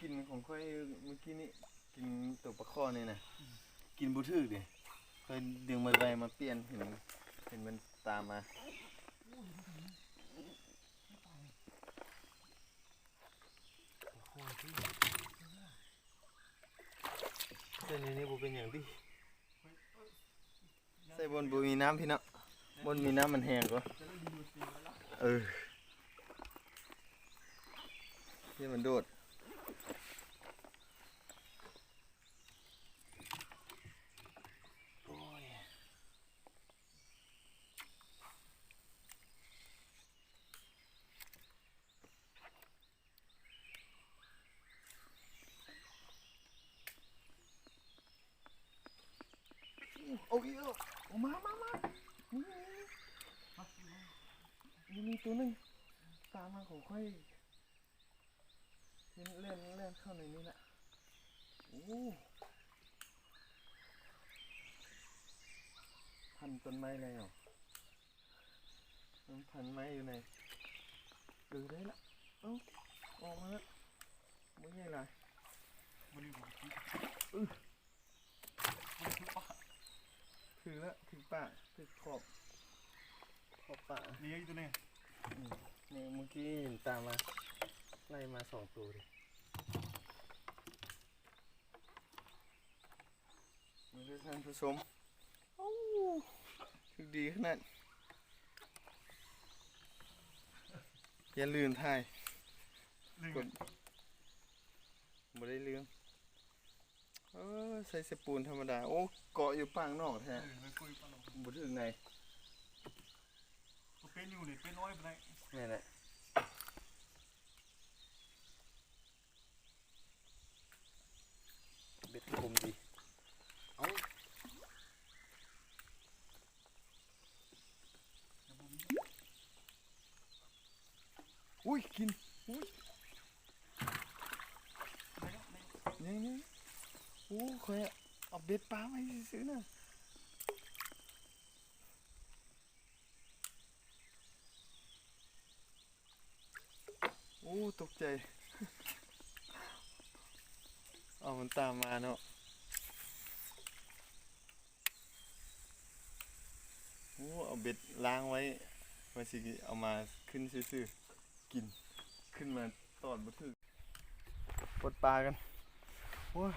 ກິນຂອງຂ້ອຍມື້ກີ້ນີ້ ກິນໂຕປາຄໍ່ນີ້ນະ ກິນບໍ່ຖືກເດ້. ຂ້ອຍດຶງມັນໄວ້ມາປ່ຽນ ເຫັນ ເຫັນມັນຕາມມາ. ແຕ່ໃນນີ້ບໍ່ເປັນຫຍັງຕິ. ໃສ່ບ່ອນບໍ່ມີນ້ຳພີ່ເນາະ, ບ່ອນມີນ້ຳມັນແຮງກວ່າ. ເອີ ທີ່ມັນໂດດ. ໂອ້ຍ ເອົາອີກແລ້ວ. ເອົາມາ ມາ ມາ ນີ້ ນີ້ ນີ້ ນີ້ໂຕໜຶ່ງ ຕາມມາຂອງຂ້ອຍ. ເຫັນແລ່ນ ແລ່ນເຂົ້າໃນນີ້ລະ. ໂອ້ ພັນຕົ້ນໄມ້ແລ້ວ. ມັນພັນໄມ້ຢູ່ໃນ. ເອີ ໄດ້ລະ. ເອົ້າ ອອກມາລະ. ບໍ່ໃຫຍ່ຫຼາຍ. ບໍ່ໄດ້ ບໍ່ໄດ້ ອື ບໍ່ໄດ້ຖືກປາ. ຖືກລະ ຖືກປາ ຖືກຂອບ ຂອບປາ. ນີ້ອີກໂຕໜຶ່ງ. ອືມ ນີ້ເມື່ອກີ້ເຫັນຕາມມາ ໄລ່ມາສອງໂຕເດ້. ມາເດີທ່ານຜູ້ຊົມ. ໂອ້ ຖືກດີຂະໜາດ. ຢ່າລືມຖ່າຍ ລືມ ກົດ ບໍ່ໄດ້ລືມ. ເອີ ໃສ່ສະປູນທຳມະດາ. ໂອ້ ເກາະຢູ່ປາກນອກແທ້. ເອີ ມັນເກາະຢູ່ປາກນອກ ບໍ່ຖືກໃນ. ກໍເປັນຢູ່ນີ້ ເປັນຮ້ອຍປານໃດ. ແມ່ນແຫຼະ. ເບັດຄົມດີ. ເອົາ ອຸ້ຍ ກິນ ອຸ້ຍ ນີ້ ນີ້ ໂອ້ ຂ້ອຍເອົາເບັດປາໄວ້ຊື່ໆນະ. ໂອ້ ຕົກໃຈ. ເອົາ ມັນຕາມມາເນາະ. ໂອ້ ເອົາເບັດລ້າງໄວ້ ວ່າຊິເອົາມາຂຶ້ນຊື່ໆ ກິນ ຂຶ້ນມາຕອດບໍ່ຖືກ. ປົດປາກັນ. ໂອ້ຍ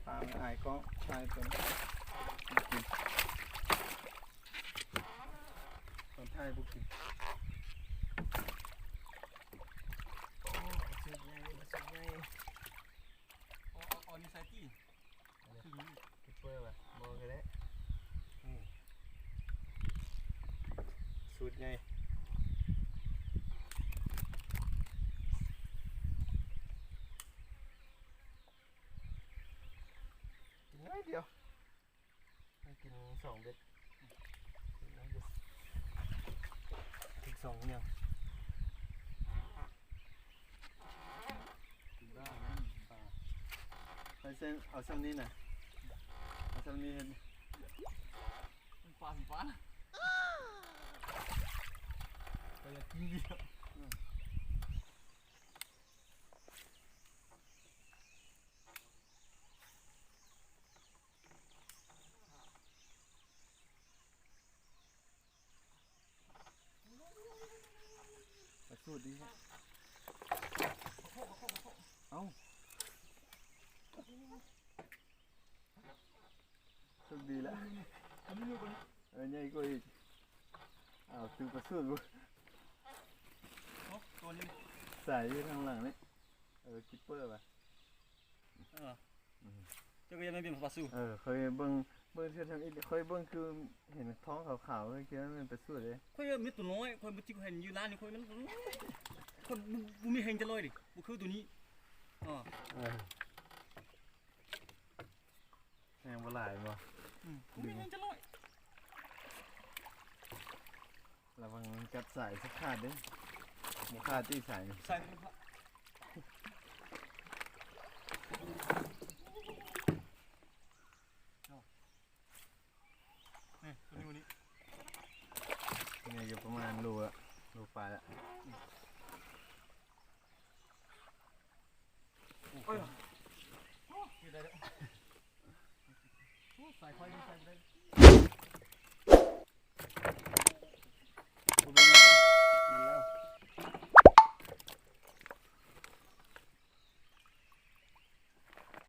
ປາມັນອາຍກ້ອງ ຖ່າຍກ່ອນ ກິນ ຕອນຖ່າຍບໍ່ກິນ. ໂອ້ຍ ປາຊຸດໃຫຍ່ ປາຊຸດໃຫຍ່. ເອົາ ເອົາ ເອົານີ້ໃສ່ຕິ. ເອົາເລີຍ ຄິດເປີວ່າ ບໍ່ກໍໄດ້. ອືມ ຊຸດໃຫຍ່. ກິນໜ້ອຍດຽວ ໃຫ້ກິນສອງເບັດ ກິນໜ້ອຍດຽວ ກິນສອງຫຍັງ. ກິນໄດ້ນະ ປາ. ໃຫ້ເຊິ່ງ ເອົາຊ່ຳນີ້ນະ ເອົາຊ່ຳນີ້ເຮັດ ປາ ປາ ປາ ຢາກກິນເບຍ. ອືມ. ປາສູດນີ້ ເອົ້າ ໂຊກດີລະ ເອີ ໃຫຍ່ກວ່າອີກ. ອ້າວ ຖືກປາສູດບໍ່? ໂອ້ ໂຕນີ້ ໃສ່ຢູ່ທາງຫຼັງນີ້. ເອີ ຄິດເປີວ່າ ເອີ ອືມ ເຈົ້າກໍຍັງໄດ້ເປັນປາຊູ. ເອີ ຂ້ອຍເບິ່ງ ເບິ່ງເທື່ອທຳອິດ ຂ້ອຍເບິ່ງຄືເຫັນທ້ອງຂາວໆ ຂ້ອຍຄິດວ່າແມ່ນປາຊູເດ້. ຂ້ອຍມີຕົວນ້ອຍ ຂ້ອຍບໍ່ຈິກເຫັນຢູ່ຮ້ານນີ້ ຂ້ອຍມັນ ຂ້ອຍບໍ່ ບໍ່ມີແຮງຈະລອຍເດ້ ບໍ່ຄືຕົວນີ້. ອໍ ເອີ ແຮງບໍ່ຫຼາຍແມ່ນບໍ່? ອືມ ບໍ່ມີແຮງຈະລອຍ. ລະວັງກັດສາຍຊິຂາດເດ້. ບໍ່ຂາດຕິສາຍນີ້? ສາຍມັນຂາດ. ນີ້ ຕົວນີ້ ນີ້ ນີ້ກໍປະມານໂລລະ ໂລປາຍລະ. ອືມ. ສາຍໄຟນີ້ໃຊ້ບໍ່ໄດ້.